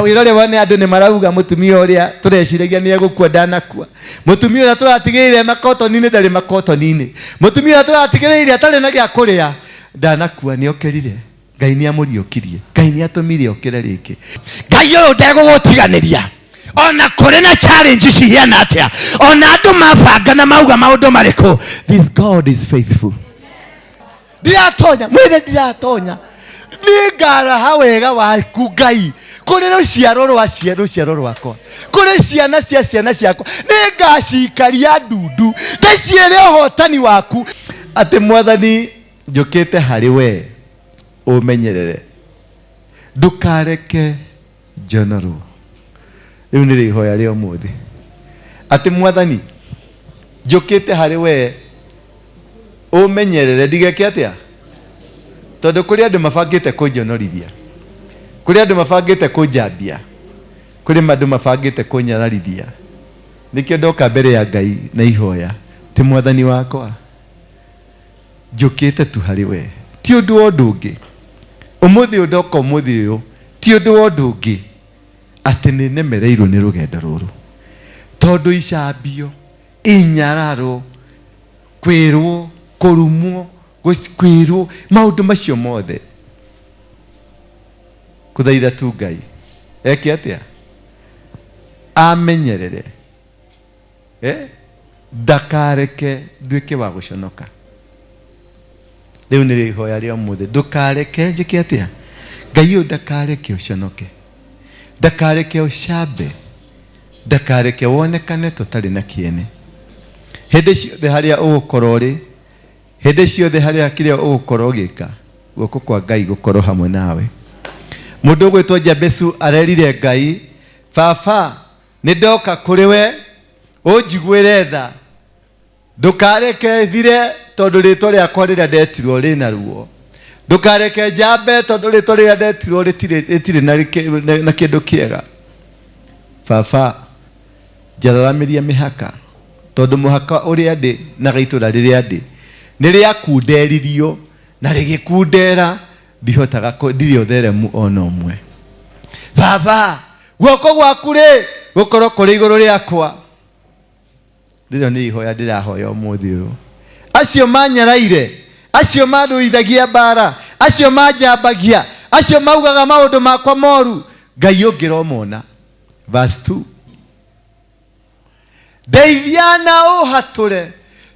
Wĩrore wone andũ nĩ marauga mũtumia ũrĩa tũreciragia nĩ egũkua ndanakua, mũtumia ũrĩa tũratigĩrĩire makotoni-inĩ ndarĩ makotoni-inĩ, mũtumia ũrĩa tũratigĩrĩire atarĩ na gĩa kũrĩa ndanakua, nĩ okĩrire. Ngai nĩ amũriũkirie, Ngai nĩ atũmire okĩre rĩngĩ. Ngai ũyũ ndegũgũtiganĩria ona kũrĩ na challenge cihiana atĩa, ona andũ mabanga na mauga maũndũ marĩkũ. This God is faithful. Ndiratonya mwĩre, ndiratonya, nĩngaraha wega waku Ngai kũrĩ rũciaro rwa rũciaro rwakwa, kũrĩ ciana cia ciana ciakwa, nĩngacikaria ndundu ndĩciĩre ũhotani waku, atĩ Mwathani, njũkĩte harĩ we, ũmenyerere, ndũkareke njonorwo. Rĩu nĩrĩo ihoya rĩa ũmũthĩ, atĩ Mwathani, njũkĩte harĩ we, ũmenyerere, ndigeke atĩa? Tondũ kũrĩ andũ mabangĩte kũnjonorithia, kũrĩ andũ mabangĩte kũnjambia, kũrĩ andũ mabangĩte kũnyararithia. Nĩkĩo ndoka mbere ya Ngai na ihoya, ti Mwathani wakwa, njũkĩte tu harĩ we, ti ũndũ wa ũndũ ũngĩ. Ũmũthĩ ũyũ ndoka, ũmũthĩ ũyũ ti ũndũ wa ũndũ ũngĩ, atĩ nĩ nemereirwo nĩ rũgendo rũrũ, tondũ icambio, inyararo, kwĩrwo, kũrumwo, kwĩrwo maũndũ macio mothe, kũthaitha tu Ngai eke atĩa? Amenyerere, eh? Ndakareke nduĩke wa gũconoka. Rĩu nĩrĩo ihoya rĩa ũmũthĩ, ndũkareke njĩke atĩa? Ngai ũyũ ndakareke ũconoke, ndakareke ũcambe, ndakareke wonekane tũtarĩ na kĩene. Hĩndĩ ciothe harĩa ũgũkorwo ũrĩ, hĩndĩ ciothe harĩa kĩrĩa ũgũkorwo ũgĩka, guoko kwa Ngai gũkorwo hamwe nawe. Mũndũ ũgwĩtwo Jabesu arerire Ngai, Baba, nĩ ndoka kũrĩ we, ũnjiguĩre tha, ndũkareke thire, tondũ rĩtwa rĩakwa rĩrĩa ndetirwo rĩna ruo, ndũkareke njambe, tondũ rĩtwa rĩrĩa ndetirwo rĩtirĩ na kĩndũ kĩega. Baba, njararamĩria mĩhaka, tondũ mũhaka ũrĩa ndĩ na gaitũra rĩrĩa ndĩ nĩ rĩakunderirio na rĩgĩkundera, ndihotaga, ndirĩ ũtheremu ona ũmwe. Baba, guoko gwaku rĩ gũkorwo kũrĩ igũrũ rĩakwa. Rĩrĩo nĩ ihoya ndĩrahoya ũmũthĩ ũyũ. Acio manyaraire, acio mandũithagia mbara, acio manjambagia, acio maugaga maũndũ makwa moru, Ngai ũngĩromona. Verse 2, ndeithia na ũhatũre,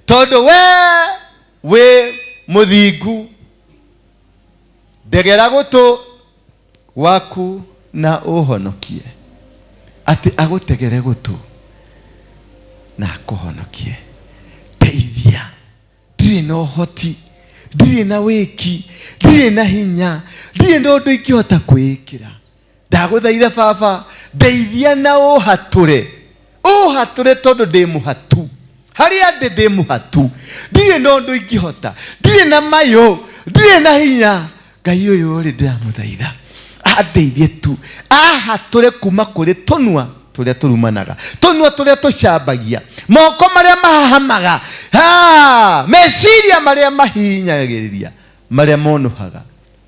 tondũ we wĩ mũthingu, ndegera gũtũ gwaku na ũhonokie. Atĩ agũtegere gũtũ na akũhonokie. Ndeithia, ndirĩ na ũhoti, ndirĩ na wĩki, ndirĩ na hinya, ndirĩ na ũndũ ingĩhota kwĩĩkĩra. Ndagũthaitha Baba, ndeithia na ũhatũre, ũhatũre, tondũ ndĩ mũhatu. Harĩa ndĩ mũhatu, ndirĩ na ũndũ ingĩhota, ndirĩ na mayũ, ndirĩ na hinya. Ngai ũyũ rĩ, ndĩramũthaitha andeithie tu, ahatũre kuma kũrĩ tũnua tũrĩa tũrumanaga, tũnua tũrĩa tũcambagia, moko marĩa mahahamaga, meciria marĩa mahinyagĩrĩria, marĩa monũhaga.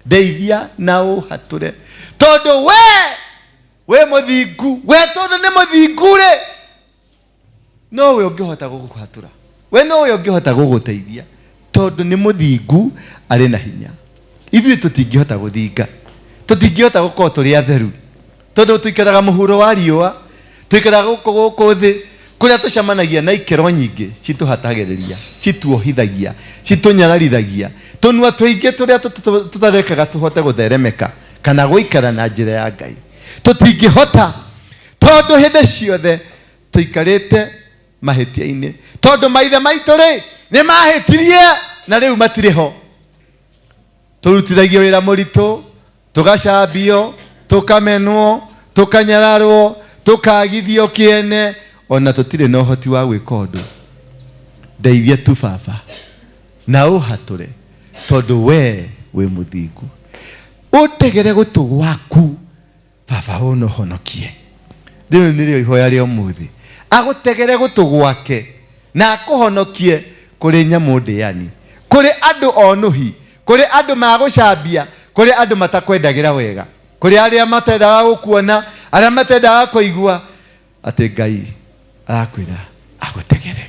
Ndeithia na ũhatũre, tondũ we wĩ mũthingu. We tondũ nĩ mũthingu rĩ, no we ũngĩhota gũgũhatũra, we no we ũngĩhota gũgũteithia, tondũ nĩ mũthingu, arĩ na hinya. Ithuĩ tũtingĩhota gũthinga, tũtingĩhota gũkorwo tũrĩ atheru, tondũ tũikaraga mũhuro wa riũa, tũikaraga gũkũ thĩ kũrĩa tũcemanagia na ikĩro nyingĩ citũhatagĩrĩria, cituohithagia, citũnyararithagia, tũnua tũingĩ tũrĩa tũtarekaga tũhote gũtheremeka kana gũikara na njĩra ya Ngai. Tũtingĩhota, tondũ hĩndĩ ciothe tũikarĩte mahĩtia-inĩ, tondũ maithe maitũ rĩ nĩ mahĩtirie na rĩu matirĩ ho. Tũrutithagio wĩra mũritũ, tũgacambio, tũkamenwo, tũkanyararwo, tũkagithio kĩene, ona tũtirĩ na ũhoti wa gwĩka ũndũ. Ndeithia tu Baba na ũhatũre, tondũ we wĩ mũthingu. Ũntegere gũtũ gwaku Baba, ũnohonokie. Rĩu nĩrĩo ihoya rĩa ũmũthĩ, agũtegere gũtũ gwake na akũhonokie kũrĩ nyamũ ndĩani, kũrĩ andũ onũhi, kũrĩ andũ magũcambia, kũrĩ andũ matakwendagĩra wega, kũrĩ arĩa matendaga gũkuona, Arĩa matendaga kũigua atĩ Ngai arakwĩra agũtegere.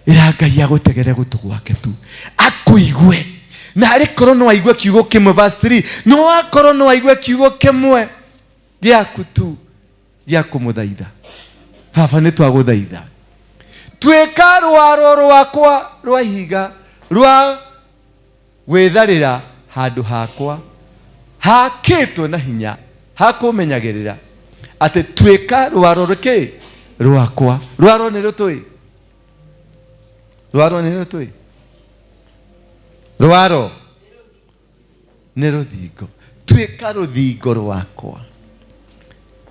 Ĩra Ngai agũtegere gũtũ gwake tu akũigue, na arĩ korwo no aigue kiugo kĩmwe, verse 3, no akorwo no aigue kiugo kĩmwe gĩaku tu gĩa kũmũthaitha. Baba, nĩ twagũthaitha, tuĩka rwaro rwakwa rwa ihiga rwa gwĩtharĩra, handũ hakwa hakĩtwo na hinya hakũmenyagĩrĩra. Atĩ tuĩka rwaro rũkĩ rwakwa. Rwaro nĩ rũtũĩ, rwaro nĩ rũtũĩ, rwaro nĩ rũthingo. Tuĩka rũthingo rwakwa,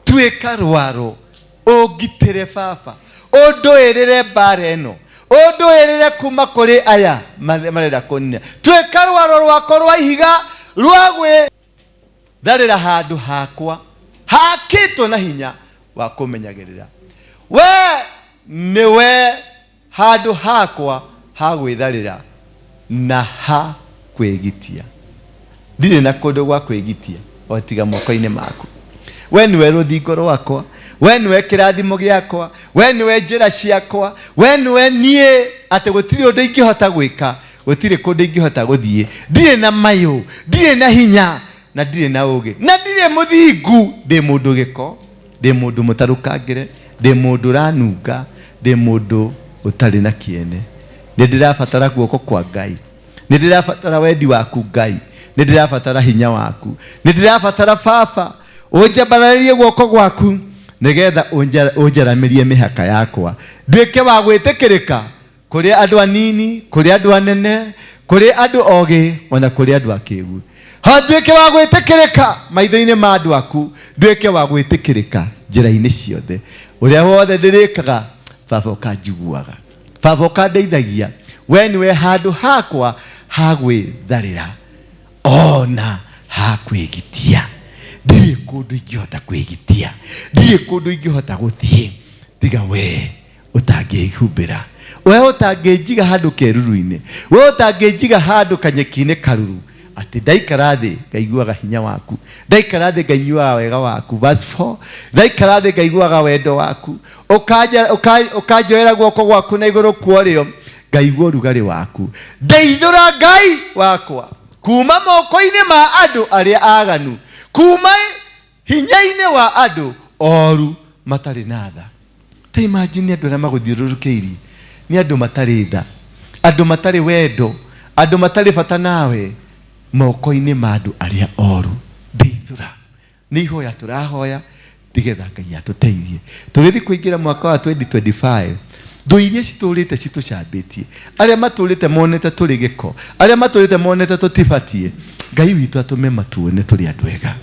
tuĩka rwaro ũngitĩre baba, ũndũĩrĩre mbara ĩno, ũndũĩrĩre kuma kũrĩ aya marenda kũnina. Tuĩka rwaro rwakwa rwa ihiga rwa gwĩtharĩra, handũ hakwa hakĩtwo na hinya wa kũmenyagĩrĩra. We nĩwe handũ hakwa ha gwĩtharĩra na ha kwĩgitia. Ndirĩ na kũndũ gwa kwĩgitia o tiga moko-inĩ maku. We nĩwe rũthingo rwakwa, we nĩwe kĩrathimo gĩakwa, we nĩwe njĩra ciakwa, we nĩwe niĩ, atĩ gũtirĩ ũndũ ingĩhota gwĩka, gũtirĩ kũndũ ingĩhota gũthiĩ. Ndirĩ na mayũ, ndirĩ na hinya, na ndirĩ na ũgĩ, na ndirĩ mũthingu. Ndĩ mũndũ gĩko, ndĩ mũndũ mũtarũkangĩre, ndĩ mũndũ ũranunga, ndĩ mũndũ ũtarĩ na kĩene. Nĩ ndĩrabatara guoko kwa Ngai, nĩ ndĩrabatara wendi waku Ngai, nĩ ndĩrabatara hinya waku, nĩ ndĩrabatara baba ũnjambararĩrie guoko gwaku nĩgetha ũnjaramĩrie mĩhaka yakwa, nduĩke wa gwĩtĩkĩrĩka kũrĩ andũ anini, kũrĩ andũ anene, kũrĩ andũ ogĩ, ona kũrĩ andũ akĩgu. Ha nduĩke wa gwĩtĩkĩrĩka maitho-inĩ ma andũ aku, nduĩke wa gwĩtĩkĩrĩka njĩra-inĩ ciothe. Ũrĩa wothe ndĩrĩkaga, baba ũkanjiguaga, baba ũkandeithagia. We nĩwe handũ hakwa ha gwĩtharĩra ona ha kwĩgitia. Ndirĩ kũndũ ingĩhota kwĩgitia, ndirĩ kũndũ ingĩhota gũthiĩ tiga we ũtangĩhumbĩra, we ũtangĩnjiga handũ kĩruru-inĩ, we ũtangĩnjiga handũ kanyeki-inĩ karuru, atĩ ndaikara thĩ ngaiguaga hinya waku, ndaikara thĩ ngaiguaga wega waku. Verse 4, ndaikara thĩ ngaiguaga wendo waku, ũkanjoera guoko gwaku na igũrũ kwa ũrĩo, ngaigua ũrugarĩ waku. Ndeithũra Ngai wakwa kuma moko-inĩ ma andũ arĩa aganu, kuma hinya-inĩ wa andũ oru matarĩ na tha. Ta imagine, andũ arĩa magũthiũrũrũkĩirie nĩ andũ matarĩ tha, andũ matarĩ wendo, andũ matarĩ bata nawe. Moko-inĩ ma andũ arĩa oru, ndeithũra. Nĩ ihoya tũrahoya nĩgetha Ngai atũteithie tũgĩthiĩ kũingĩra mwaka wa 2025. Thũ iria citũrĩte citũcambĩtie, arĩa matũrĩte monete tũrĩ gĩko, arĩa matũrĩte monete tũtibatiĩ, Ngai witũ atũme matuone tũrĩ andũ ega,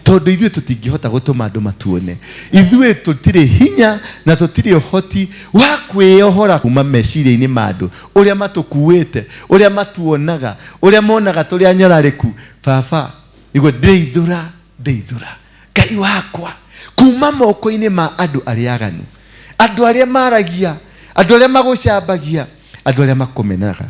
tondũ ithuĩ tũtingĩhota gũtũma andũ matuone. Ithuĩ tũtirĩ hinya na tũtirĩ ũhoti wa kwĩyohora kuma meciria-inĩ ma andũ, ũrĩa matũkuĩte, ũrĩa matuonaga, ũrĩa monaga tũrĩ anyararĩku. Baba, nĩguo ndeithũra, ndeithũra Ngai wakwa kuma moko-inĩ ma andũ arĩa aganu, andũ arĩa maragia, andũ arĩa magũcambagia, andũ arĩa makũmenaga,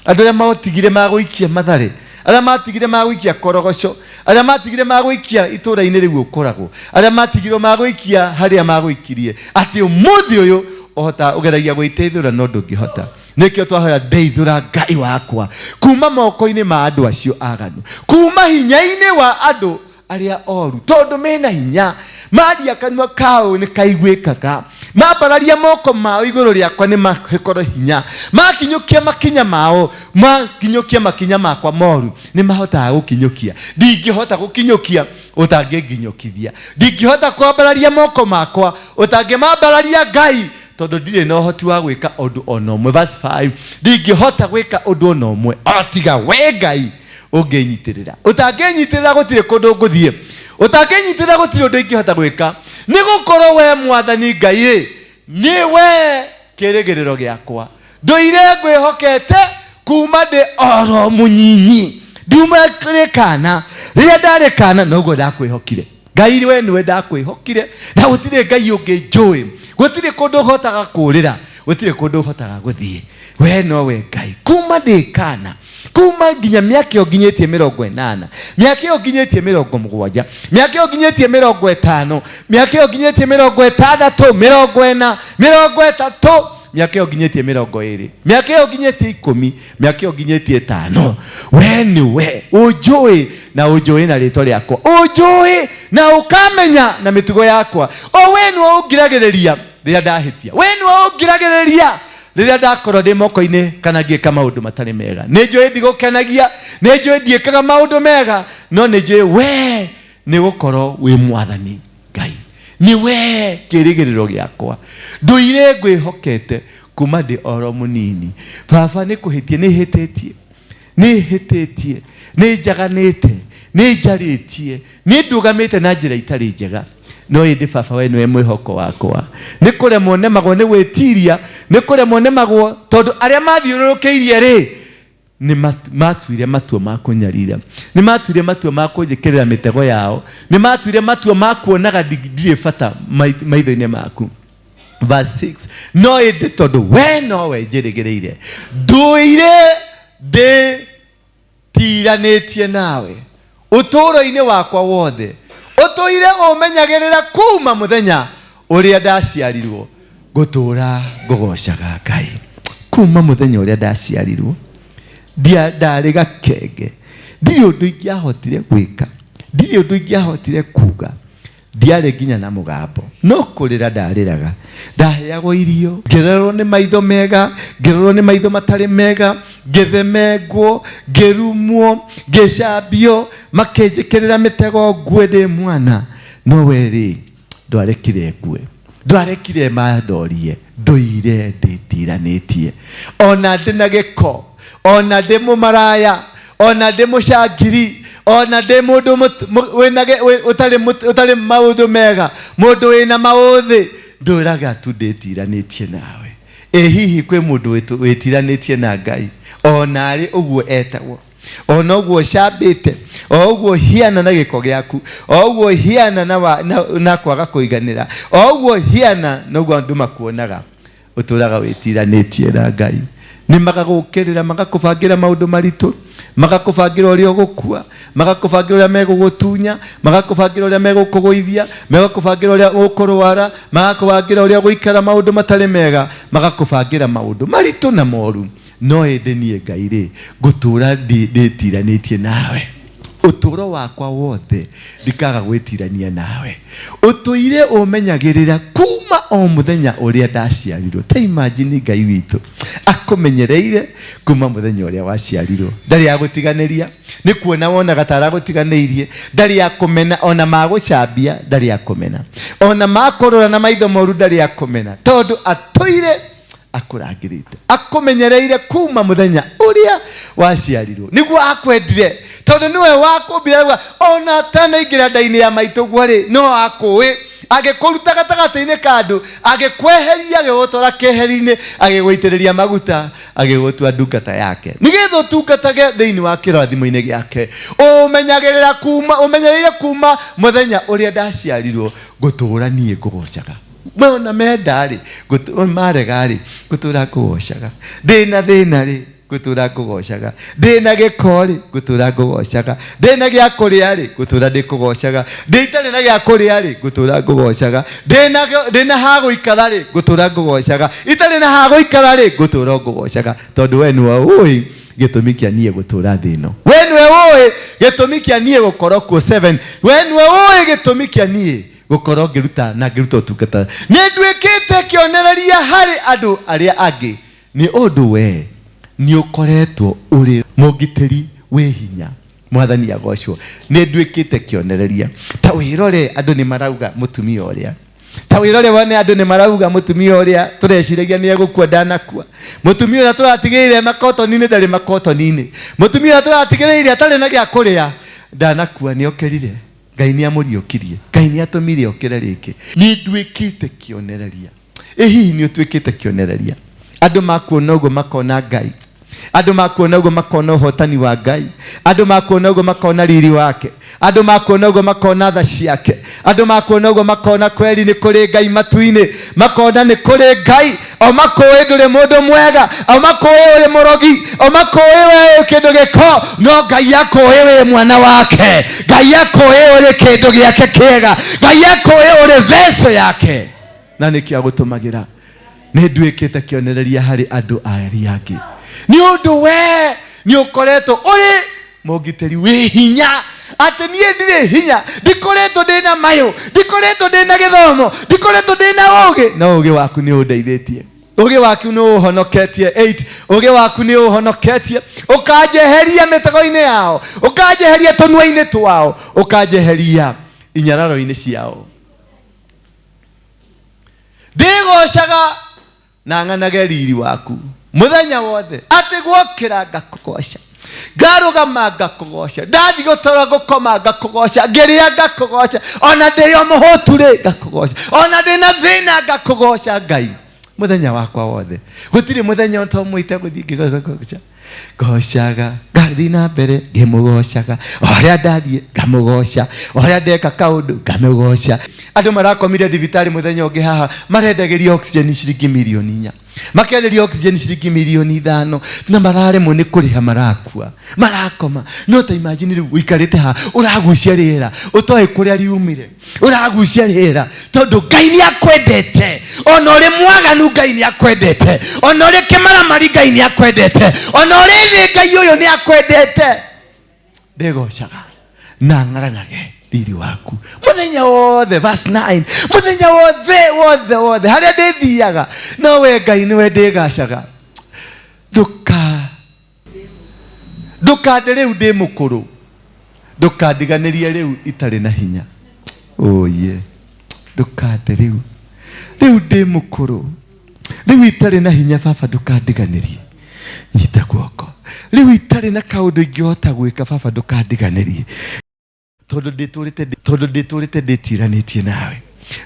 andũ arĩa matigire magũikia Mathare, arĩa matigire magũikia Korogoco, arĩa matigire magũikia itũũra-inĩ rĩu ũkoragwo, arĩa matigirwo magũikia harĩa magũikirie, atĩ ũmũthĩ ũyũ ũhota ũgeragia gwĩteithũra no ndũngĩhota. Nĩkĩo twahoya, ndeithũra Ngai wakwa kuma moko-inĩ ma andũ acio aganu, kuma hinya-inĩ wa andũ arĩa oru, tondũ mena hinya. Maria kanua kao nĩ kaiguĩkaga, mambararia moko mao igũrũ rĩakwa nĩ makorwo hinya, makinyũkia makinya mao, makinyũkia makinya makwa moru nĩ mahotaga gũkinyũkia. Ndingĩhota gũkinyũkia ũtangĩnginyũkithia, ndingĩhota kwambararia moko makwa ũtangĩmambararia Ngai, tondũ ndirĩ na ũhoti wa gwĩka ũndũ ona ũmwe. Verse 5, ndingĩhota gwĩka ũndũ ona ũmwe o tiga we Ngai ũngĩnyitĩrĩra. Ũtangĩnyitĩrĩra gũtirĩ kũndũ ngũthiĩ, ũtangĩnyitĩrĩra gũtirĩ ũndũ ingĩhota gwĩka, nĩ gũkorwo we Mwathani Ngai ĩ nĩ we kĩrĩgĩrĩro gĩakwa. Ndũire ngwĩhokete kuma ndĩ oro mũnyinyi, ndiuma rĩ kana, rĩrĩa ndarĩ kana noguo ndakwĩhokire. Ngai, we nĩwe ndakwĩhokire, na gũtirĩ Ngai ũngĩ njũĩ. Gũtirĩ kũndũ hotaga kũũrĩra, gũtirĩ kũndũ hotaga gũthiĩ, we nowe Ngai. Kuma ndĩ kana. Kuma nginya mĩaka ĩyo nginyĩtie 80, mĩaka ĩyo nginyĩtie 70, mĩaka ĩyo nginyĩtie 50, mĩaka ĩyo nginyĩtie 60, 40, 30, mĩaka ĩyo nginyĩtie 20, mĩaka ĩyo nginyĩtie 10, mĩaka ĩyo nginyĩtie 5, we nĩwe ũnjũĩ na ũnjũĩ na rĩtwa rĩakwa, ũnjũĩ na ũkamenya na mĩtugo yakwa. O we nĩwe ũngiragĩrĩria rĩrĩa ndahĩtia, we nĩwe ũngiragĩrĩria rĩrĩa ndakorwo ndĩ moko-inĩ kana ngĩka maũndũ matarĩ mega. Nĩ njũĩ ndigũkenagia, nĩ njũĩ ndiĩkaga maũndũ mega, no nĩ njũĩ we nĩ gũkorwo wĩ mwathani Ngai, nĩ we kĩrĩgĩrĩro gĩakwa, ndũire ngwĩhokete kuma ndĩ oro mũnini. Baba, nĩ kũhĩtia nĩ hĩtĩtie, nĩ hĩtĩtie, nĩ njaganĩte, nĩ njarĩtie, nĩ ndũgamĩte na njĩra itarĩ njega, no ĩndĩ baba we nĩwe mwĩhoko wakwa. Nĩ kũremwo nemagwo nĩ gwĩtiria, nĩ kũremwo nemagwo tondũ arĩa mathiũrũrũkĩirie rĩ nĩ matuire matua ma kũnyarira, nĩ matuire matua ma kũnjĩkĩrĩra mĩtego yao, nĩ matuire matua ma kuonaga ndirĩ bata maitho-inĩ maku. Verse 6, no ĩndĩ tondũ we nowe njĩrĩgĩrĩire, ndũire ndĩtiranĩtie nawe ũtũũro-inĩ wakwa wothe, ũtũire ũmenyagĩrĩra kuma mũthenya ũrĩa ndaciarirwo, ngũtũũra ngũgocaga Ngai. Kuma mũthenya ũrĩa ndaciarirwo ndarĩ gakenge, ndirĩ ũndũ ingĩahotire gwĩka, ndirĩ ũndũ ingĩahotire kuga, ndiarĩ nginya na mũgambo, no kũrĩra ndarĩraga. Ndaheagwo irio, ngĩrerwo nĩ maitho mega, ngĩrerwo nĩ maitho matarĩ mega, ngĩthemengwo, ngĩrumwo, ngĩcambio, makĩnjĩkĩrĩra mĩtego ngue ndĩ mwana. No we rĩ, ndwarekire ngue, ndwarekire mandorie, ndũire ndĩtiranĩtie. Ona ndĩ na gĩko, ona ndĩ mũmaraya, ona ndĩ mũcangiri, ona ndĩ mũndũ ũtarĩ maũndũ mega, mũndũ wĩna maũthĩ, ndũraga tu ndĩtiranĩtie nawe. Ĩ hihi kwĩ mũndũ wĩtiranĩtie na Ngai, ona arĩ ũguo etagwo, ona ũguo ũcambĩte, o ũguo hiana na gĩko gĩaku, o ũguo hiana na kwaga kũiganĩra, o ũguo hiana na ũguo andũ makuonaga, ũtũraga wĩtiranĩtie na Ngai. Nĩ magagũkĩrĩra, magakũbangĩra maũndũ maritũ, magakũbangĩra ũrĩa ũgũkua, magakũbangĩra ũrĩa megũgũtunya, magakũbangĩra ũrĩa megũkũgũithia, magakũbangĩra ũrĩa ũkũrwara, magakũbangĩra ũrĩa ũgũikara maũndũ matarĩ mega, magakũbangĩra maũndũ maritũ na moru. No ĩndĩ niĩ Ngai rĩ, ngũtũũra ndĩtiranĩtie nawe ũtũũro wakwa wothe, ndikaga gwĩtirania nawe. Ũtũire ũmenyagĩrĩra kuma o mũthenya ũrĩa ndaciarirwo. Ta imagine Ngai witũ akũmenyereire kuma mũthenya ũrĩa waciarirwo, ndarĩ agũtiganĩria. Nĩ kuona wonaga ta aragũtiganĩirie, ndarĩ akũmena, ona magũcambia ndarĩ akũmena, ona makũrora na maitho moru ndarĩ akũmena, tondũ atũire akũrangĩrĩte, akũmenyereire kuma mũthenya ũrĩa waciarirwo. Nĩguo akwendire, tondũ nĩwe wakũmbire, auga, ona atanaingĩra nda-inĩ ya maitũguo rĩ, no akũĩ, agĩkũruta gatagatĩ-inĩ ka andũ, agĩkweheria, agĩgũtwara keheri-inĩ, agĩgũitĩrĩria maguta, agĩgũtua ndungata yake, nĩgetha ũtungatage thĩinĩ wa kĩrathimo-inĩ gĩake. Ũmenyagĩrĩra kuma, ũmenyereire kuma mũthenya ũrĩa ndaciarirwo, ngũtũũra niĩ ngũgocaga. Ona menda rĩ, marega rĩ, ngũtũũra ngũgocaga. Ndĩna thĩna rĩ, ngũtũũra ngũgocaga. Ndĩna gĩko rĩ, ngũtũũra ngũgocaga. Ndĩna gĩa kũrĩa rĩ, ngũtũũra ndĩkũgocaga. Ndĩ itarĩ na gĩa kũrĩa rĩ, ngũtũũra ngũgocaga. Ndĩna ha gũikara rĩ, ngũtũũra ngũgocaga. Itarĩ na ha gũikara rĩ, ngũtũũra ngũgocaga. Tondũ we nĩwe ũĩ gĩtũmi kĩa niĩ gũtũũra thĩ ĩno. We nĩwe ũĩ gĩtũmi kĩa niĩ gũkorwo kuo. 7. We nĩwe ũĩ gĩtũmi kĩa niĩ gũkorwo ngĩruta na ngĩruta ũtungata. Nĩ nduĩkĩte kĩonereria harĩ andũ arĩa angĩ, nĩ ũndũ we nĩ ũkoretwo ũrĩ mũgitĩri wĩ hinya. Mwathani agocwo. Nĩ nduĩkĩte kĩonereria. Ta wĩrore, andũ nĩ marauga mũtumia ũrĩa, ta wĩrore wone andũ nĩ marauga mũtumia ũrĩa tũreciragia nĩ egũkua ndanakua, mũtumia ũrĩa tũratigĩrĩire makotoni-inĩ ndarĩ makotoni-inĩ, mũtumia ũrĩa tũratigĩrĩire atarĩ na gĩa kũrĩa ndanakua, nĩ okĩrire. Ngai nĩ amũriũkirie, Ngai nĩ atũmire okĩre rĩngĩ. Nĩ nduĩkĩte kĩonereria. Ĩ hihi nĩ ũtuĩkĩte kĩonereria? Andũ makuona ũguo makona Ngai. Andũ makuona ũguo makona ũhotani wa Ngai. Andũ makuona ũguo makona riri wake. Andũ makuona ũguo makona tha ciake. Andũ makuona ũguo makona kweri nĩ kũrĩ Ngai matu-inĩ, makona nĩ kũrĩ Ngai. O makũĩ ndũrĩ mũndũ mwega, o makũĩ ũrĩ mũrogi, o makũĩ we wĩ kĩndũ gĩko, no Ngai akũĩ wĩ mwana wake. Ngai akũĩ ũrĩ kĩndũ gĩake kĩega. Ngai akũĩ ũrĩ vessel yake, na nĩkĩo agũtũmagĩra. Nĩ nduĩkĩte kĩonereria harĩ andũ arĩa angĩ nĩ ũndũ we nĩ ũkoretwo ũrĩ mũngitĩri wĩ hinya, atĩ niĩ ndirĩ hinya, ndikoretwo ndĩ na mayũ, ndikoretwo ndĩ na gĩthomo, ndikoretwo ndĩ na ũgĩ, no ũgĩ waku nĩ ũndeithĩtie, ũgĩ waku nĩ ũhonoketie. 8 Ũgĩ waku nĩ ũhonoketie, ũkanjeheria mĩtego-inĩ yao, ũkanjeheria tũnua-inĩ twao, ũkanjeheria inyararo-inĩ ciao. Ndĩgocaga na ng'anage riri waku mũthenya wothe, atĩ gwokĩra ngakũgoca, ngarũgama ngakũgoca, ndathiĩ gũtoro ngũkoma ngakũgoca, ngĩrĩa ngakũgoca, ona ndĩ o mũhũtu rĩ ngakũgoca, ona ndĩ na thĩna ngakũgoca. Ngai, mũthenya wakwa wothe gũtirĩ mũthenya ũtomũite gũthiĩ ngĩgoca. Ngocaga, ngathiĩ na mbere ngĩmũgocaga, o harĩa ndathiĩ ngamũgoca, o harĩa ndeka kaũndũ ngamũgoca. Andũ marakomire thibitarĩ mũthenya ũngĩ haha, marendagĩria oxygen ciringi mirioni 4, makenderia oxygen ciringi mirioni 5, na mararemwo nĩ kũrĩha, marakua, marakoma. No ta imagine rĩu ũikarĩte haha ũragucia rĩera ũtoĩ kũrĩa riumire, ũragucia rĩera tondũ Ngai nĩ akwendete. Ona ũrĩ mwaganu, Ngai nĩ akwendete. Ona ũrĩ kĩmaramari, Ngai nĩ akwendete. Ona ũrĩ thĩ, Ngai ũyũ nĩ akwendete. Ndĩgocaga na ng'aranage riri waku mũthenya wothe. Verse 9, mũthenya wothe wothe wothe, harĩa ndĩthiaga, no we Ngai nĩwe ndĩgacaga. Ndũkande rĩu ndĩ mũkũrũ, ndũkandiganĩrie rĩu itarĩ na hinya. Oye, ndũkande rĩu ndĩ mũkũrũ, rĩu itarĩ na hinya. Baba, ndũkandiganĩrie, nyita guoko. Rĩu itarĩ na kaũndũ ingĩhota gwĩka, baba, ndũkandiganĩrie, tondũ ndĩtũrĩte ndĩtiranĩtie nawe,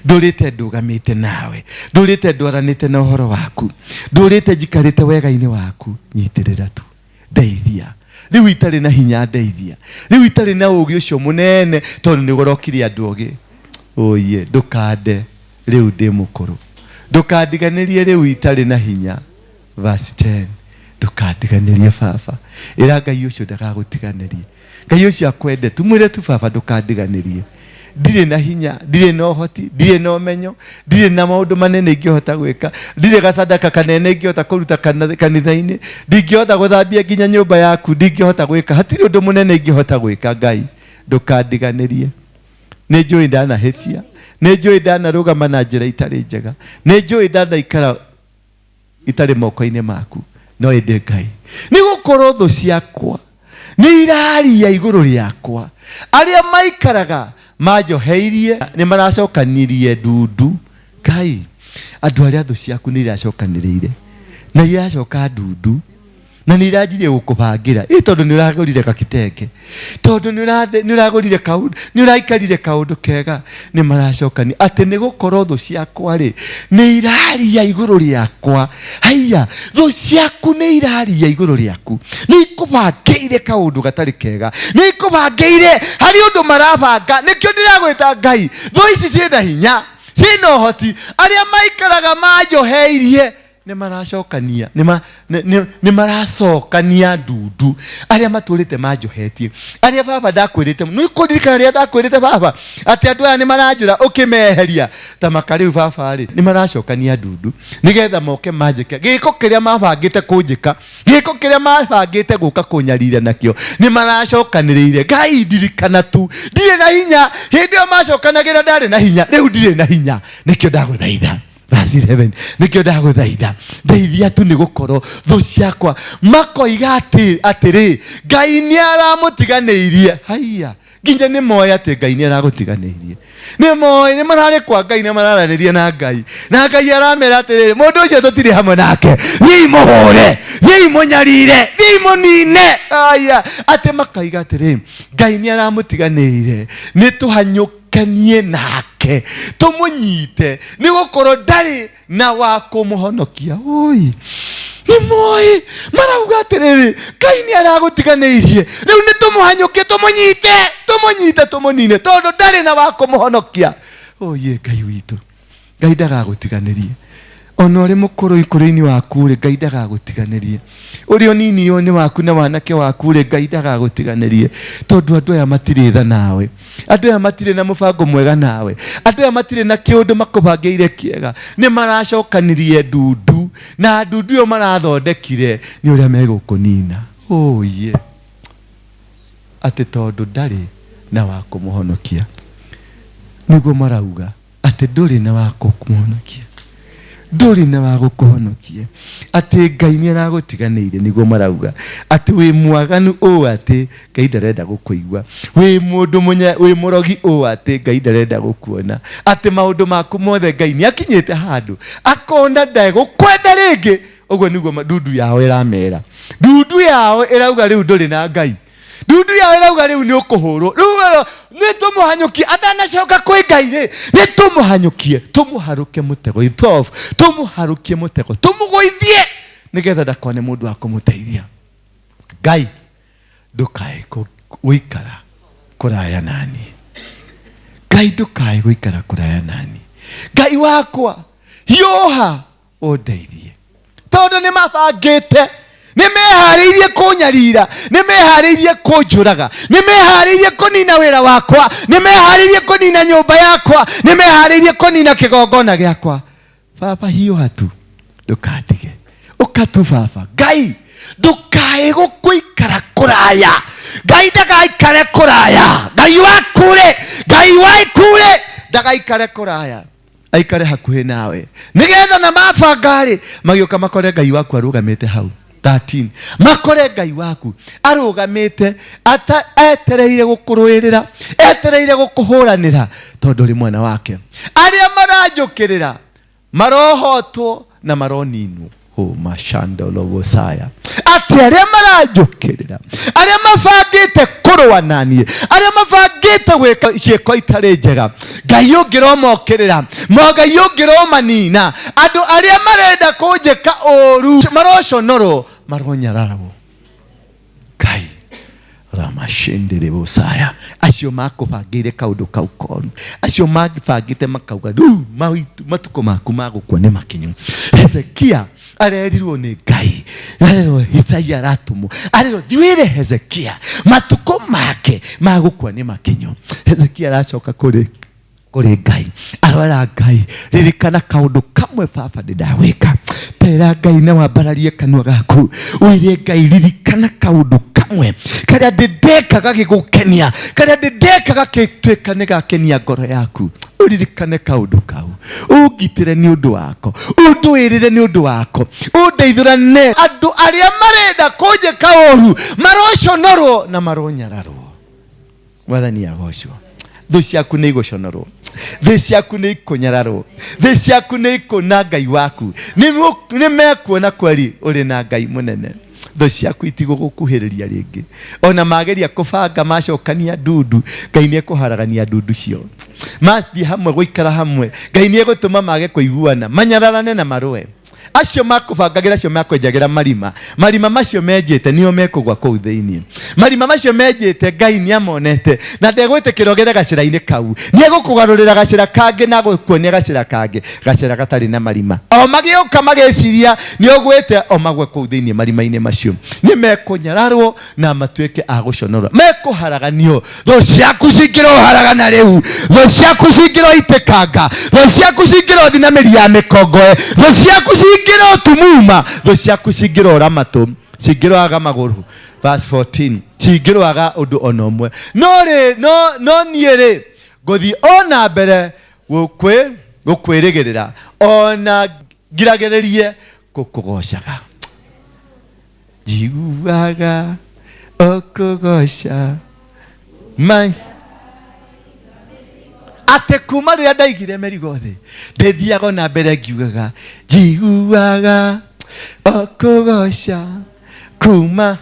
ndũrĩte ndũgamĩte nawe, ndũrĩte ndwaranĩte na ũhoro waku, ndũrĩte njikarĩte wega-inĩ waku. Nyitĩrĩra tu, ndeithia rĩu itarĩ na hinya, ndeithia rĩu itarĩ na ũgĩ ũcio mũnene, tondũ nĩ ũrokire andũ ogĩ. Oye, ndũkande rĩu ndĩ mũkũrũ, ndũkandiganĩrie rĩu itarĩ na hinya. Verse 10, ndũkandiganĩrie baba. Ĩra Ngai ũcio ndagagũtiganĩrie, Ngai ũcio akwende tu. Mwĩre tu, "Baba, ndũkandiganĩrie. Ndirĩ na hinya, ndirĩ na ũhoti, ndirĩ na ũmenyo, ndirĩ na maũndũ manene ingĩhota gwĩka, ndirĩ gacandaka kanene ingĩhota kũruta kanitha-inĩ, ndingĩhota gũthambia nginya nyũmba yaku, ndingĩhota gwĩka, hatirĩ ũndũ mũnene ingĩhota gwĩka. Ngai, ndũkandiganĩrie. Nĩ njũĩ ndanahĩtia, nĩ njũĩ ndanarũgama na njĩra itarĩ njega, nĩ njũĩ ndanaikara itarĩ moko-inĩ maku, no ĩndĩ Ngai, nĩ gũkorwo thũ ciakwa nĩ iraria igũrũ rĩakwa, arĩa maikaraga manjoheirie nĩ maracokanirie ndundu." Ngai, andũ arĩa thũ ciaku nĩ iracokanĩrĩire na iracoka ndundu na nĩ iranjirie gũkũbangĩra ĩ, tondũ nĩ ũragũrire gakitenge, tondũ nĩ ũragũrire kaũndũ, nĩ ũraikarire kaũndũ kega, nĩ maracokania atĩ nĩ gũkorwo thũ ciakwa rĩ nĩ iraria igũrũ rĩakwa. Haiya, thũ ciaku nĩ iraria igũrũ rĩaku, nĩ ikũbangĩire kaũndũ gatarĩ kega, nĩ ikũbangĩire, harĩ ũndũ marabanga. Nĩkĩo ndĩragwĩta Ngai, thũ ici ciĩna hinya, ciĩna ũhoti, arĩa maikaraga manjoheirie nĩ maracokania, nĩ maracokania ndundu, arĩa matũrĩte manjohetie, arĩa baba ndakwĩrĩte. Nĩ kũririkana rĩrĩa ndakwĩrĩte, baba, atĩ andũ aya nĩ maranjũra, ũkĩmeheria ta maka. Rĩu baba rĩ, nĩ maracokania ndundu nĩgetha moke manjĩke gĩko kĩrĩa mabangĩte kũnjĩka, gĩko kĩrĩa mabangĩte gũka kũnyarira nakĩo, nĩ maracokanĩrĩire. Ngai, ndirikana tu, ndirĩ na hinya. Hĩndĩ ĩyo macokanagĩra ndarĩ na hinya, rĩu ndirĩ na hinya. Nĩkĩo ndagũthaitha. Verse 11, nĩkĩo ndagũthaitha, ndeithia tu, nĩ gũkorwo thũ ciakwa makoiga atĩ atĩrĩ, 'Ngai nĩ aramũtiganĩirie.' Haiya, nginya nĩ moĩ atĩ Ngai nĩ aragũtiganĩirie. Nĩ moĩ, nĩ mararĩ kwa Ngai, nĩ mararanĩria na Ngai, na Ngai aramera atĩrĩrĩ, mũndũ ũcio tũtirĩ hamwe nake, thiĩi mũhũre, thiĩi mũnyarire, thiĩi mũnine. Aya, atĩ makaiga atĩrĩ, 'Ngai nĩ aramũtiganĩire, nĩ tũhanyũkanie nake tũmũnyite, nĩ gũkorwo ndarĩ na wa kũmũhonokia.' Oi. Nĩ moĩ marauga atĩrĩrĩ, Ngai nĩ aragũtiganĩirie, rĩu nĩ tũmũhanyũkie, tũmũnyite, tũmũnyite, tũmũnine, tondũ ndarĩ na wa kũmũhonokia. Oye Ngai witũ, Ngai ndagagũtiganĩrie. Ona ũrĩ mũkũrũ ikũrũ-inĩ waku rĩ, Ngai ndagagũtiganĩrie. Ũrĩ ũnini-inĩ waku na wanake waku rĩ, Ngai ndagagũtiganĩrie, tondũ andũ aya matirĩ tha nawe, andũ aya matirĩ na mũbango mwega nawe, andũ aya matirĩ na kĩũndũ makũbangĩire kĩega. Nĩ maracokanirie ndundu, na ndundu ĩyo marathondekire nĩ ũrĩa megũkũnina. Ũiye atĩ tondũ ndarĩ na wa kũmũhonokia, nĩguo marauga atĩ ndũrĩ na wa kũmũhonokia, ndũrĩ na wa gũkũhonokia, atĩ Ngai nĩ aragũtiganĩirie, nĩguo marauga atĩ wĩ mwaganu ũũ atĩ Ngai ndarenda gũkũigua, wĩ mũndũ mũnya, wĩ mũrogi ũũ atĩ Ngai ndarenda gũkuona, atĩ maũndũ maku mothe Ngai nĩ akinyĩte handũ akona ndegũkwenda rĩngĩ. Ũguo nĩguo ndundu yao ĩramera. Ndundu yao ĩrauga rĩu ndũrĩ na Ngai. Ndundu yao ĩrauga rĩu nĩ ũkũhũrwo, rĩu nĩ tũmũhanyũkie atanacoka kwĩ Ngai rĩ, nĩ tũmũhanyũkie, tũmũharũke mũtego 12, tũmũharũkie mũtego, tũmũgũithie nĩgetha ndakone mũndũ wa kũmũteithia. Ngai ndũkae gũikara kũraya nani, Ngai ndũkae gũikara kũraya nani, Ngai wakwa hiũha ũndeithie, tondũ nĩ mabangĩte, nĩ meharĩirie kũnyarira, nĩ meharĩirie kũnjũraga, nĩ meharĩirie kũnina wĩra wakwa, nĩ meharĩirie kũnina nyũmba yakwa, nĩ meharĩirie kũnina kĩgongona gĩakwa. Baba hiũha tu, ndũkandige, ũka tu baba. Ngai ndũkae gũkũikara kũraya, Ngai ndagaikare kũraya, Ngai waku rĩ, Ngai waku rĩ ndagaikare kũraya, aikare hakuhĩ nawe, nĩgetha na mabanga rĩ magĩũka makore Ngai waku arũgamĩte hau. 13 makore Ngai waku arũgamĩte ata etereire gũkũrũĩrĩra, etereire gũkũhũranĩra, tondũ ũrĩ mwana wake. Arĩa maranjũkĩrĩra marohotwo na maroninwo. O mashandolobosaya, atĩ arĩa maranjũkĩrĩra, arĩa mabangĩte kũrũa naniĩ, arĩa mabangĩte gwĩka ciĩko itarĩ njega, Ngai ũngĩromokĩrĩra, Ngai ũngĩromanina, andũ arĩa marenda kũnjĩka ũru maroconorwo, maronyararwo. Ngai ramashindĩrĩbosaya, acio makũbangĩire kaũndũ kau koru, acio mabangĩte makauga rĩu matukũ maku ma gũkua nĩ makinyu. Hezekia arerirwo nĩ Ngai, arerwo Isaia aratũmwo, arerwo thiĩ wĩre Hezekia matukũ make ma gũkua nĩ makinyu. Hezekia aracoka kũrĩ Ngai, arora Ngai, ririkana kaũndũ kamwe baba ndĩ ndawĩka. Tera Ngai na wambararie kanua gaku, wĩre Ngai ririkana kaũndũ kamwe karĩa ndĩ ndeka gagĩgũkenia, karĩa ndĩ ndeka gagĩtuĩka nĩ gakenia ngoro yaku. Ũririkane kaũndũ kau, ũngitĩre nĩ ũndũ wako, ũndũĩrĩre nĩ ũndũ wako, ũndeithũrane. Andũ arĩa marenda kũnjĩka ũru maroconorwo na maronyararwo. Mwathani agocwo. Thũ ciaku nĩ igũconorwo, thĩ ciaku nĩ ikũnyararwo, thĩ ciaku nĩ ikũna Ngai waku. Nĩ mekuona kweri ũrĩ na Ngai mũnene. Thũ ciaku itigũgũkuhĩrĩria rĩngĩ. Ona mageria kũbanga macokania ndundu, Ngai nĩ ekũharagania ndundu cio. Mathiĩ hamwe gũikara hamwe, Ngai nĩ egũtũma mage kũiguana, manyararane na marũe. Acio makũbangagĩra, acio makwenjagĩra marima, marima macio menjĩte nĩo mekũgwa kũu thĩinĩ. Marima macio menjĩte Ngai nĩ amonete, na ndegwĩtĩkĩra ũgere gacĩra-inĩ kau. Nĩ egũkũgarũrĩra gacĩra kangĩ na agũkuonia gacĩra kangĩ, gacĩra gatarĩ na marima. O magĩũka magĩciria nĩ ũgwĩte, o magwe kũu thĩinĩ marima-inĩ macio. Nĩ mekũnyararwo na matuĩke a gũconorwo, mekũharaganio. Thũ ciaku cingĩroharagana rĩu, thũ ciaku cingĩroitĩkanga, thũ ciaku cingĩrothi na mĩri ya mĩkongoe, thũ ciaku cingĩrotumuma, thũ ciaku cingĩrora matũ, cingĩroaga magũrũ. Verse 14, cingĩroaga ũndũ ona ũmwe. No rĩ, no, no niĩ rĩ, ngũthiĩ o na mbere gũkwĩrĩgĩrĩra, o na ngiragĩrĩrie gũkũgoocaga. Njiguaga ũkũgooca mai atĩ kuma rĩrĩa ndaigire mĩrigo thĩ, ndĩthiaga ona mbere ngiugaga njiguaga ũkũgooca kuma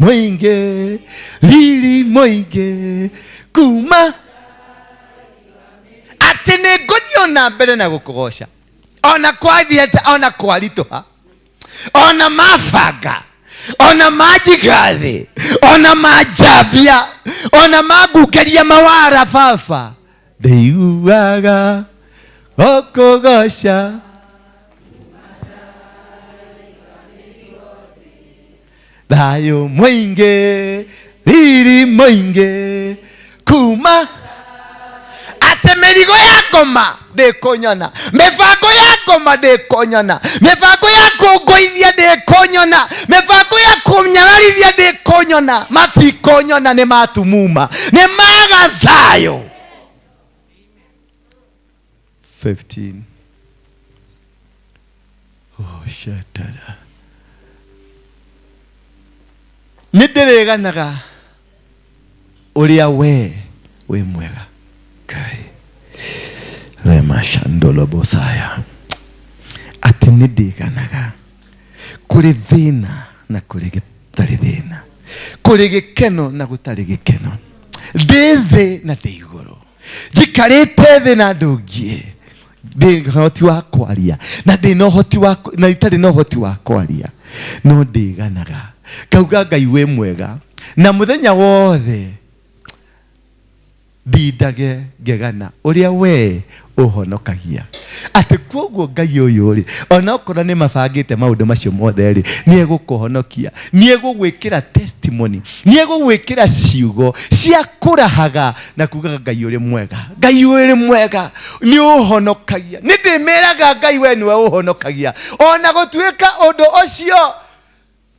mũingĩ riri mũingĩ kuma atĩ nĩ ngũthiĩ ona mbere na gũkũgoca. Ona kwathiĩ ona kwaritũha, ona mabanga, ona manjiga thĩ, ona manjambia, ona mangungeria mawara, baba ndĩiguaga gũkũgoca. Thayũ mũingĩ, riri mũingĩ, kuma atĩ mĩrigo ya ngoma ndĩkũnyona, mĩbango ya ngoma ndĩkũnyona, mĩbango ya kũngũithia ndĩkũnyona, mĩbango ya kũnyararithia ndĩkũnyona. Matikũnyona, nĩ matumuma, nĩ maga thayũ. 15. Oh, shatara. Nĩ ndĩrĩganaga ũrĩa we wĩ mwega. Kai. Rema shandolo bosaya. Atĩ nĩ ndĩganaga kũrĩ thĩna na kũrĩ gĩtarĩ thĩna, kũrĩ gĩkeno na gũtarĩ gĩkeno, ndĩ thĩ na ndĩ igũrũ, njikarĩte thĩ na ndũngiĩ, ndĩ na ũhoti wa kwaria na ndĩ na ũhoti wa na itarĩ na ũhoti wa kwaria, no ndĩganaga ngauga Ngai wĩ mwega, na mũthenya wothe ndindage ngegana ũrĩa we ũhonokagia. Atĩ koguo Ngai ũyũ rĩ, onokorwo nĩ mabangĩte maũndũ macio mothe rĩ, nĩ egũkũhonokia, nĩ egũgwĩkĩra testimony, nĩ egũgwĩkĩra ciugo cia kũrahaga na kugaga Ngai ũrĩ mwega, Ngai ũrĩ mwega, nĩ ũhonokagia. Nĩ ndĩmĩraga Ngai we nĩwe ũhonokagia, ona gũtuĩka ũndũ ũcio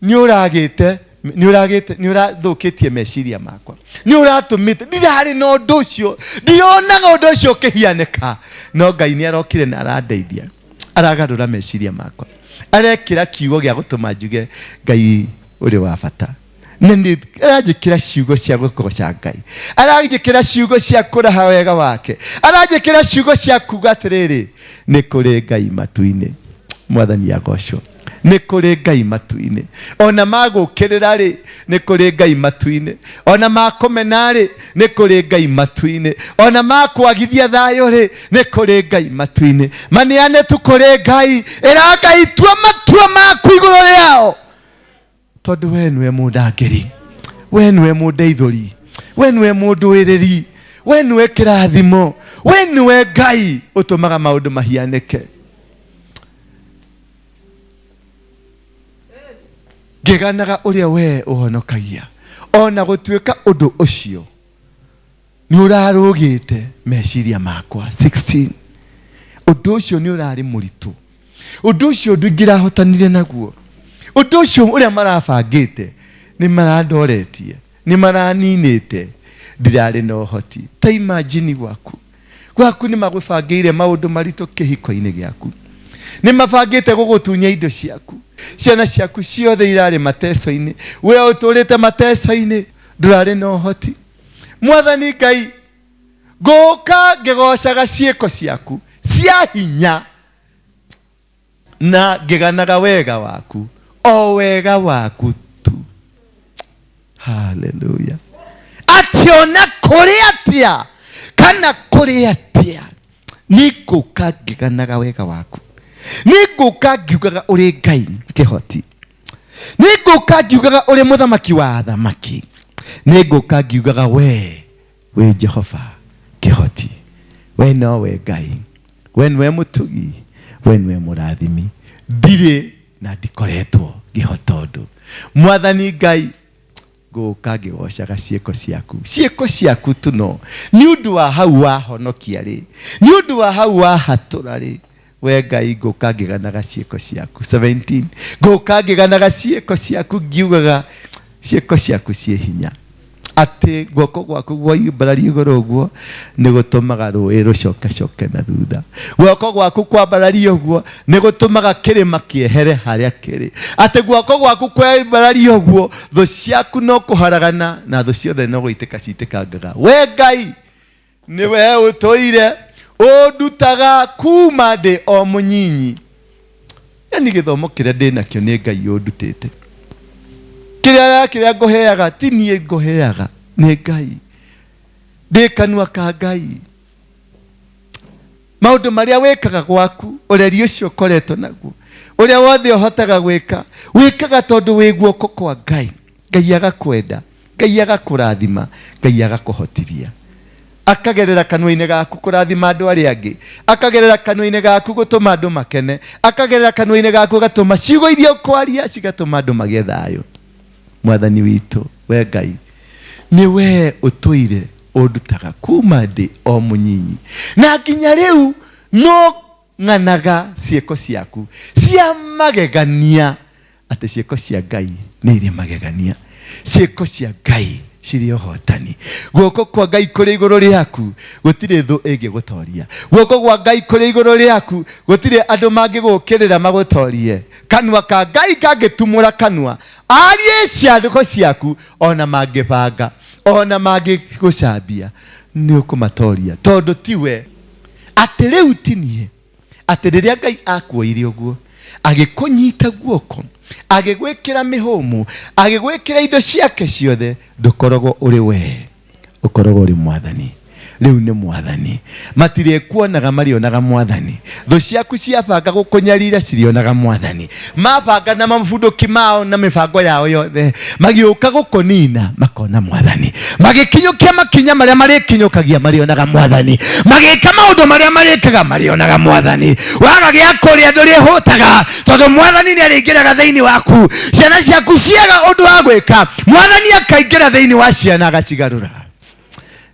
nĩ ũragĩte, nĩ ũragĩte, nĩ ũrathũkĩtie meciria makwa, nĩ ũratũmĩte ndirarĩ na ũndũ ũcio, ndironaga ũndũ ũcio ũkĩhianĩka, no Ngai nĩ arokire na arandeithia, aragarũra meciria makwa, arekĩra kiugo gĩa gũtũma njuge Ngai ũrĩ wa bata. Na nĩ aranjĩkĩra ciugo cia gũgoca Ngai, aranjĩkĩra ciugo cia kũraha wega wake, aranjĩkĩra ciugo cia kuga atĩrĩrĩ, nĩ kũrĩ Ngai matu-inĩ. Mwathani agocwo. Nĩ kũrĩ Ngai matu-inĩ. Ona magũkĩrĩra rĩ, nĩ kũrĩ Ngai matu-inĩ. Ona makũmena rĩ, nĩ kũrĩ Ngai matu-inĩ. Ona makwagithia thayũ rĩ, nĩ kũrĩ Ngai matu-inĩ. Maneane tu kũrĩ Ngai, ĩra Ngai tua matua maku igũrũ rĩao, tondũ we nĩwe mũndangĩri, we nĩwe mũndeithũri, we nĩwe mũndũĩrĩri, we nĩwe kĩrathimo, we nĩwe Ngai ũtũmaga maũndũ mahianĩke. Ngĩganaga ũrĩa we ũhonokagia, ona gũtuĩka ũndũ ũcio nĩ ũrarũgĩte meciria makwa. 16. Ũndũ ũcio nĩ ũrarĩ mũritũ, ũndũ ũcio ndingĩrahotanire naguo, ũndũ ũcio ũrĩa marabangĩte nĩ marandoretie, nĩ maraninĩte, ndirarĩ na ũhoti. Ta imagine gwaku, gwaku nĩ magũbangĩire maũndũ maritũ kĩhiko-inĩ gĩaku, nĩ mabangĩte gũgũtunya indo ciaku, ciana ciaku ciothe irarĩ mateco-inĩ, we ũtũrĩte mateco-inĩ, ndũrarĩ na ũhoti. Mwathani Ngai, ngũka ngĩgocaga ciĩko ciaku cia hinya na ngĩganaga wega waku, o wega waku tu. Haleluya. Atĩ ona kũrĩ atĩa kana kũrĩ atĩa, nĩ ngũka ngĩganaga wega waku, nĩ ngũka ngiugaga ũrĩ Ngai kĩhoti, nĩ ngũka ngiugaga ũrĩ mũthamaki wa athamaki, nĩ ngũka ngiugaga we wĩ Jehova kĩhoti, we nowe Ngai, we nĩwe mũtugi, we nĩwe mũrathimi. Ndirĩ na ndikoretwo ngĩhota ũndũ. Mwathani Ngai, ngũka ngĩgocaga ciĩko ciaku, ciĩko ciaku tu, no nĩ ũndũ wa hau wahonokia rĩ, nĩ ũndũ wa hau wahatũra rĩ, we Ngai ngũka ngĩganaga ciĩko ciaku. 17. Ngũka ngĩganaga ciĩko ciaku, ngiugaga ciĩko ciaku ciĩ hinya, atĩ guoko gwaku gwaimbararia igũrũ ũguo nĩ gũtũmaga rũĩ rũcokecoke na thutha, guoko gwaku kwambararia ũguo nĩ gũtũmaga kĩrĩma kĩehere harĩa kĩrĩ, atĩ guoko gwaku kwambararia ũguo thũ ciaku no kũharagana na thũ ciothe no gũitĩka citĩkangaga. We Ngai nĩwe ũtũire ũndutaga kuma ndĩ o mũnyinyi, yani gĩthomo kĩrĩa ndĩ nakĩo nĩ Ngai ũndutĩte, kĩrĩa kĩrĩa ngũheaga ti niĩ ngũheaga, nĩ Ngai, ndĩ kanua ka Ngai. Maũndũ marĩa wĩkaga gwaku, ũreri ũcio ũkoretwo naguo, ũrĩa wothe ũhotaga gwĩka, wĩkaga tondũ wĩ guoko kwa Ngai. Ngai agakwenda, Ngai agakũrathima, Ngai agakũhotithia. Akagerera kanua-inĩ gaku kũrathima andũ arĩa angĩ, akagerera kanua-inĩ gaku gũtũma andũ makene, akagerera kanua-inĩ gaku agatũma ciugo iria ũkwaria cigatũma andũ magĩe thayũ. Mwathani witũ, we Ngai, nĩ we ũtũire ũndutaga kuma ndĩ o mũnyinyi, na nginya rĩu no ng'anaga ciĩko ciaku cia magegania, atĩ ciĩko cia Ngai nĩ irĩ magegania, ciĩko cia Ngai cirĩ ũhotani. Guoko kwa Ngai kũrĩ igũrũ rĩaku, gũtirĩ thũ ĩngĩgũtoria. Guoko kwa Ngai kũrĩ igũrũ rĩaku, gũtirĩ andũ mangĩgũũkĩrĩra magũtorie. Kanua ka Ngai kangĩtumũra kanua arie ciandĩko ciaku, ona mangĩbanga, ona mangĩgũcambia, nĩ ũkũmatoria, tondũ tiwe. Atĩ rĩu ti niĩ, atĩ rĩrĩa Ngai akuoire ũguo, agĩkũnyita guoko, agĩgwĩkĩra mĩhũmũ, agĩgwĩkĩra indo ciake ciothe, ndũkoragwo ũrĩ we, ũkoragwo ũrĩ Mwathani. Rĩu nĩ Mwathani. Matirĩkuonaga, marĩonaga Mwathani. Thũ ciaku ciabanga gũkũnyarira, cirĩonaga Mwathani. Mabanga na mabunduki mao na mĩbango yao yothe, magĩũka gũkũnina, makona Mwathani. Magĩkinyũkia makinya marĩa marĩkinyũkagia, marĩonaga Mwathani. Magĩka maũndũ marĩa marĩkaga, marĩonaga Mwathani. Waga gĩa kũrĩa ndũrĩhũtaga, tondũ Mwathani nĩ arĩingĩraga thĩinĩ waku. Ciana ciaku ciaga ũndũ wa gwĩka, Mwathani akaingĩra thĩinĩ wa ciana agacigarũra.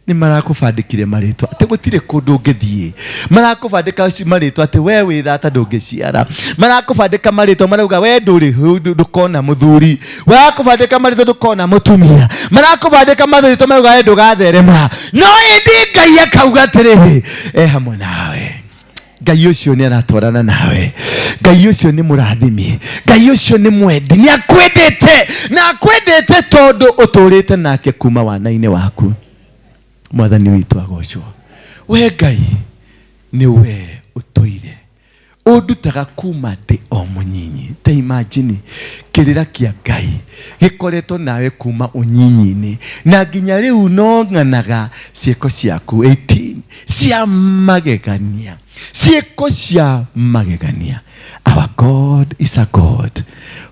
Nĩ marakũbandĩkire marĩtwa atĩ gũtirĩ kũndũ ũngĩthiĩ. Marakũbandĩka marĩtwa atĩ we wĩ thata ndũngĩciara. Marakũbandĩka marĩtwa marauga we ndũrĩ ndũkona mũthuri. Marakũbandĩka marĩtwa ndũkona mũtumia. Marakũbandĩka marĩtwa marauga we ndũgatherema. No ĩndĩ Ngai akauga atĩrĩrĩ, e hamwe nawe. Ngai ũcio nĩ aratwarana nawe. Ngai ũcio nĩ mũrathimi. Ngai ũcio nĩ mwendi. Nĩ akwendete, na akwendete tondũ ũtũrĩte nake kuma wana-inĩ waku. Mwathani witũ agocwo. We Ngai nĩ we ũtũire ũndutaga kuma ndĩ o mũnyinyi. Ta imagine kĩrĩra kĩa Ngai gĩkoretwo nawe kuma ũnyinyi-inĩ, na nginya rĩu no ng'anaga ciĩko ciaku 18 cia magegania, ciĩko cia magegania. Our God is a God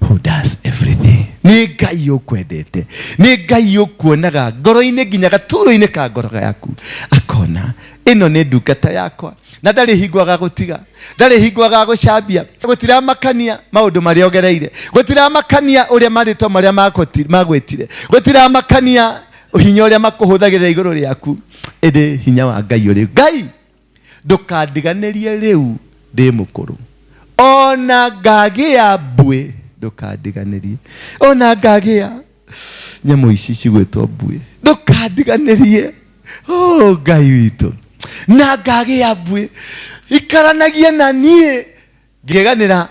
who does everything. Nĩ Ngai ũkwendete, nĩ Ngai ũkuonaga ngoro-inĩ nginya gaturo-inĩ ka ngoro yaku, akona ĩno nĩ ndungata yakwa, na ndarĩ hingo agagũtiga, ndarĩ hingo agagũcambia. Gũtiramakania maũndũ marĩa ũgereire, gũtiramakania ũrĩa marĩtwa marĩa magwĩtire, gũtiramakania hinya ũrĩa makũhũthagĩrĩra igũrũ rĩaku, ĩndĩ hinya wa Ngai ũrĩ. Ngai ndũkandiganĩrie rĩu ndĩ mũkũrũ, ona ngagĩa mbuĩ ndũkandiganĩrie, ona ngagĩa nyamũ ici cigwĩtwo mbuĩ ndũkandiganĩrie. Oh, Ngai witũ, na ngagĩa mbuĩ, ikaranagie na niĩ ngĩganĩra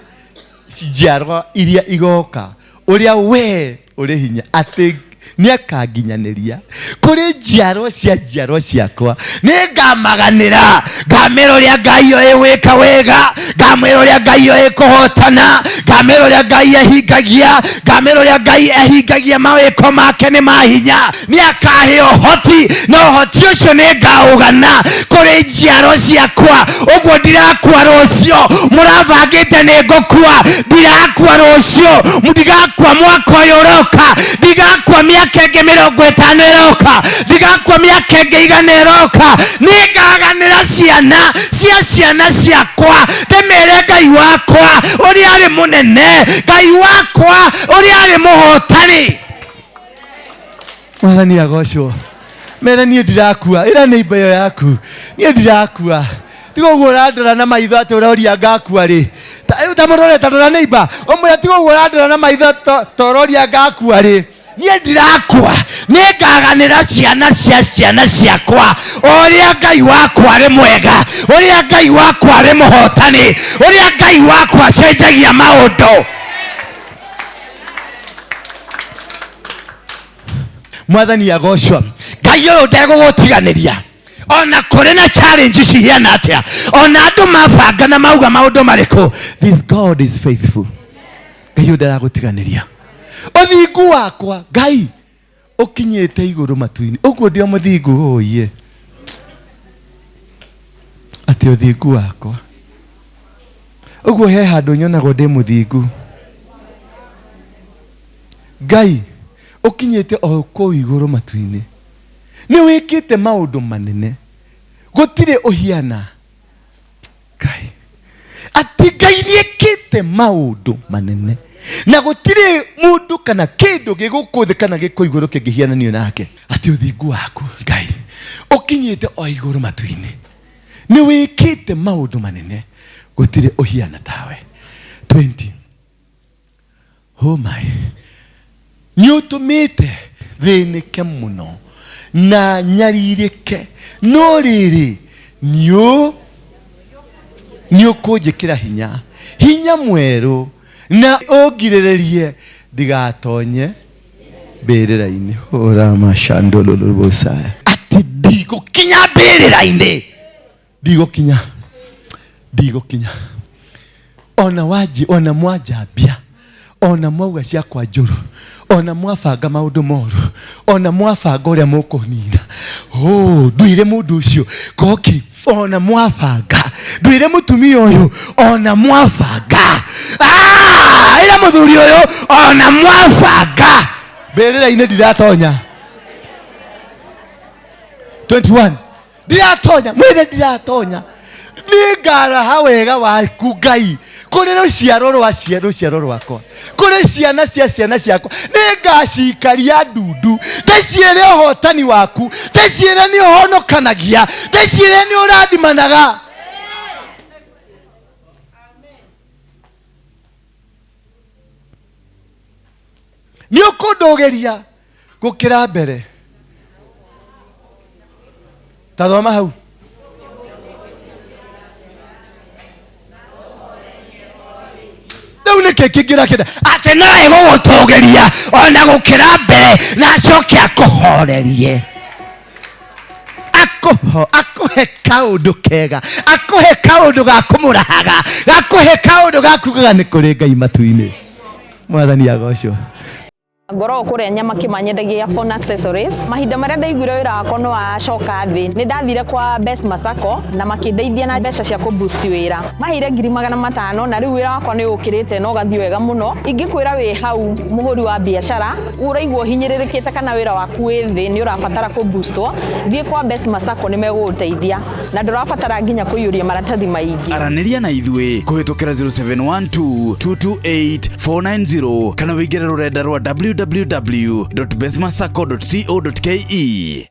njiarwa iria igoka ũrĩa we ũrĩ hinya, atĩ nĩakanginyanĩria kũrĩ njiarwa cia njiarwa ciakwa. Nĩngamaganĩra, ngamĩra ũrĩa Ngai oĩ gwĩka wega, ngamwĩra ũrĩa Ngai oĩ kũhotana, ngamĩra ũrĩa Ngai ahingagia, ngamĩra ũrĩa Ngai ahingagia mawĩko make nĩ ma hinya. Nĩakahe ũhoti, na ũhoti ũcio nĩngaũgana kũrĩ njiarwa ciakwa. Ũguo ndirakua rũciũ, mũrabangĩte nĩ ngũkua, ndirakua rũciũ, ndigakua mwaka ũyũ ũroka, ndigakua mĩaka ĩngĩ mĩrongo ĩtano ĩroka, ndigakua mĩaka ĩngĩ igana ĩroka. Nĩngaganĩra ciana cia ciana ciakwa, ndĩmere Ngai wakwa ũrĩa arĩ mũnene, Ngai wakwa ũrĩa arĩ mũhotani. Mwathani agocwo. Mera niĩ ndirakua, ĩra neighbor ĩyo yaku, niĩ ndirakua. Tiga ũguo ũrandora na maitho atĩ ũroria ngakua rĩ. Ta mũrore, ta rora neighbor, ũmwĩre tiga ũguo ũrandora na maitho ta ũroria ngakua rĩ. Niĩ ndirakua, nĩngaganĩra ciana cia ciana ciakwa ũrĩa Ngai wakwa arĩ mwega, ũrĩa Ngai wakwa arĩ mũhotani, ũrĩa Ngai wakwa acenjagia maũndũ. Mwathani agocwo. Ngai ũyũ ndegũgũtiganĩria ona kũrĩ na challenge cihiana atĩa, ona andũ mabanga na mauga maũndũ marĩkũ. This God is faithful. Ngai ũyũ ndaragũtiganĩria. Ũthingu wakwa Ngai ũkinyĩte igũrũ matu-inĩ, ũguo ndio mũthingu ũiye. Atĩ ũthingu wakwa ũguo he handũ nyonagwo ndĩ mũthingu. Ngai ũkinyĩte o kũu igũrũ matu-inĩ, nĩ wĩkĩte maũndũ manene, gũtirĩ ũhiana Ngai. Atĩ Ngai nĩ ekĩte maũndũ manene na gũtirĩ mũndũ kana kĩndũ gĩgũkũ thĩ kana gĩkũ igũrũ kĩngĩhiananio nake. Atĩ ũthingu waku Ngai ũkinyĩte o igũrũ matu-inĩ, nĩ wĩkĩte maũndũ manene, gũtirĩ ũhiana tawe. 20. Oh my, nĩ ũtũmĩte thĩnĩke mũno na nyarirĩke, no rĩrĩ nĩ ũkũnjĩkĩra hinya, hinya mwerũ, na ũngirĩrĩrie ndigatonye mbĩrĩra-inĩ. Oramashandololobosaya, atĩ ndigũkinya mbĩrĩra-inĩ, ndigũkinya, ndigũkinya. Ona wanji, ona mwanjambia, ona mwauga ciakwa njũru, ona mwabanga maũndũ moru, ona mwabanga ũrĩa mũkũnina, oh, nduire mũndũ ũcio koki, ona mwabanga nduire mũtumia ũyũ, ona mwabanga ĩra mũthuri ũyũ, ona mwabanga mbĩrĩra-inĩ ndiratonya. 21 ndiratonya, mwĩre ndiratonya, nĩngaraha wega waku Ngai kũrĩ rũciaro rwa rũciaro rwakwa, kũrĩ ciana cia ciana ciakwa, nĩngacikaria ndundu, ndĩciĩre ũhotani waku, ndĩciĩre nĩ ũhonokanagia, ndĩciĩre nĩ ũrathimanaga. Nĩ ũkũndũgĩria gũkĩra mbere. Ta thoma hau. Rĩu nĩkĩ kĩngĩrakĩnda atĩ no ĩgũgũtũgĩria ona gũkĩra mbere, na acoke akũhorerie, akũhe kaũndũ kega, akũhe kaũndũ ga kũmũrahaga, gakũhe kaũndũ ga kugaga nĩ kũrĩ Ngai matu-inĩ. Mwathani agocwo. Ngoragwo kũrĩa Nyamakĩma nyendagia phone accessories. Mahinda marĩa ndaiguire wĩra wakwa nĩ wacoka thĩ, nĩ ndathire kwa Best Masako na makĩndeithia na mbeca cia kũ boost wĩra. Maheire 500,000 na rĩu wĩra wakwa nĩ ũkĩrĩte na ũgathiĩ wega mũno. Ingĩkwĩra wĩ hau mũhũri wa biacara ũraigua ũhinyĩrĩrĩkĩte kana wĩra waku wĩ thĩ nĩ ũrabatara kũ boostwo, thiĩ kwa Best Masako nĩ megũgũteithia na ndũrabatara nginya kũiyũria maratathi maingĩ. Aranĩria na ithuĩ kũhĩtũkĩra 0712 228 490 kana wĩingĩre rũrenda rwa www.bestmasacco.co.ke.